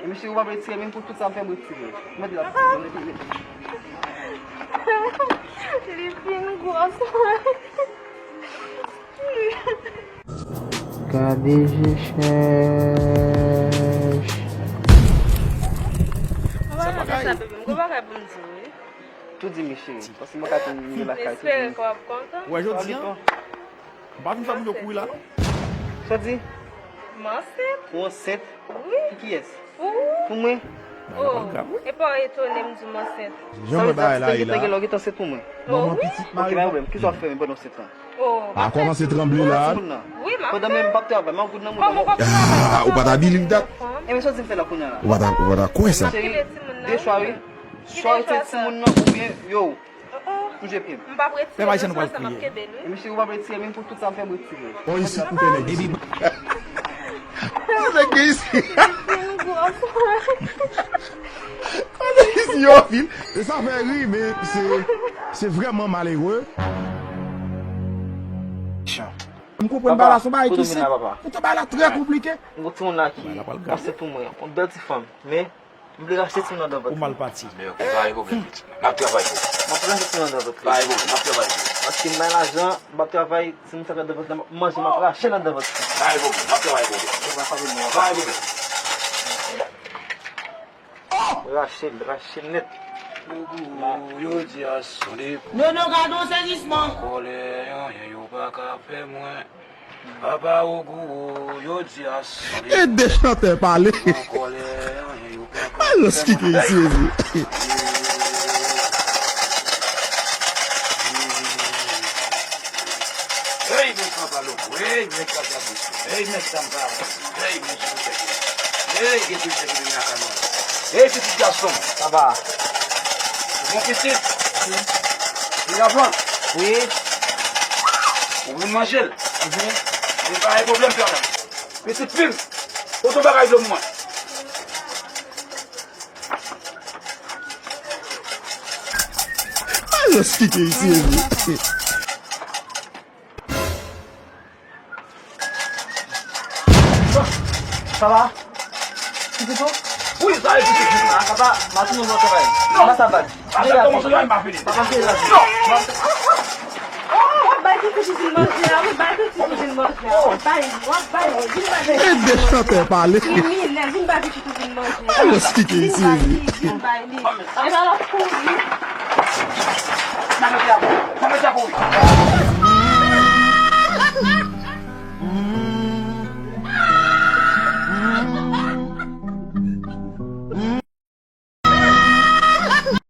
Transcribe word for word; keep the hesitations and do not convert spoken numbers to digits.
Mesye, ou p ap retire, menm pou tout sa m fè, m retire. Mwen di la, mwen retire. Li fin gwòs. Gade je chèch. Mwen pa nan sa, bebe. M gon bagay pou m di w, wi. Tou di m, cheri. Paske mwen ka tou vini lakay tou. M espere ke w ap kontan. Wè, jodi a. M pa vin fè moun yo kouri la, non. Sa w di? M ansent. Ou ansent? Wi. Pou kiyès? Pou ou. Pou mwen? Oh, e pa etone m di w m ansent. Jan mwen bagay la ye la. Sa vle di, ou te gentan ansent pou mwen? Oh, wi. Ok, pa gen pwoblèm. Kisa w ap fè menm pandan w ansent lan? Oh. A kòmanse tranble la. Wi, m ap fè. Pandan menm m p ap travay, m ap goud nan mouda. Kòman w p ap travay? Ah, ou pa ta believe that? Ebyen, sa w di m fè la kounye a la? Ou pa ta, ou pa ta kwè sa. Cheri, de chwa wi. Swa w retire timoun nan oubyen, yo. M jwe pye m. M p ap retire non, se ansanm m ap kenbe l, wi. Mesye, ou p ap retire, menm pou tout sa m fè, m retire. Bon, isit m te nèg isit. Nèg gen isit. Nèg isit yo anpil. E sa fè ri, men se, se vrèman malere. M konprann bagay la, se yon bagay ki senp. Poutan bagay la trè konplike. M gon timoun la ki ansent pou mwen, yon bèl ti fanm, men M vle rachte timoun nan anndan vant. Ou mal pati. Men ok, pa gen pwoblèm, pitit mwen. M ap travay pou ou. M ap rachte timoun nan anndan vant. Pa gen pwoblèm, m ap travay pou ou. Paske m bay lajan, m ap travay, timoun sa k anndan vant la, m ap manje, m ap rache l anndan vant. Pa gen pwoblèm, m ap travay pou ou. Pa gen pwoblèm. Rache l, rache l nèt. Yo di a sole pou Nono, gade yon sezisman. Kòlè, anyen yo pa ka fè mwen. Papa Ogou, yo di a sole. E de chantè pale. An kòlè, anyen yo pa ka fè mwen. Alòs ki ke isi, isi. Hey, men papa Lobo, hey, men papa Lobo, hey, men Samba, hey, men Jimmy, hey, gen tout sa ki vin lakay mwen. Hey, pitit gason. Sa va? Ou bon pitit? Wi. Li lavan? Wi. Ou vin manje l? Mhm. Li pa gen pwoblèm, pè la. Pitit fi m, pote yon bagay dlo pou mwen. Alòs ki ke isi, isi. Sa va? Pitit ou? Wi, sa e pitit ou. Ah, papa, m a tounen bò travay. Non. Papa, sa bag. Papa, se kòman se la, m pa fini. Papa, se la. Non. Oh, w ap bay pitit ou vin manje a, wi, bay pitit ou vin manje a. W ap bay li, w ap bay li, vin bay pitit ou vin manje a. E de chantè pale. Kriminèl, vin bay pitit ou vin manje a. Alòs ki ke isi, isi. Vin bay li, vin bay li. E pa l ap kouri. Mwen mete a kouri. Mwen mete a kouri.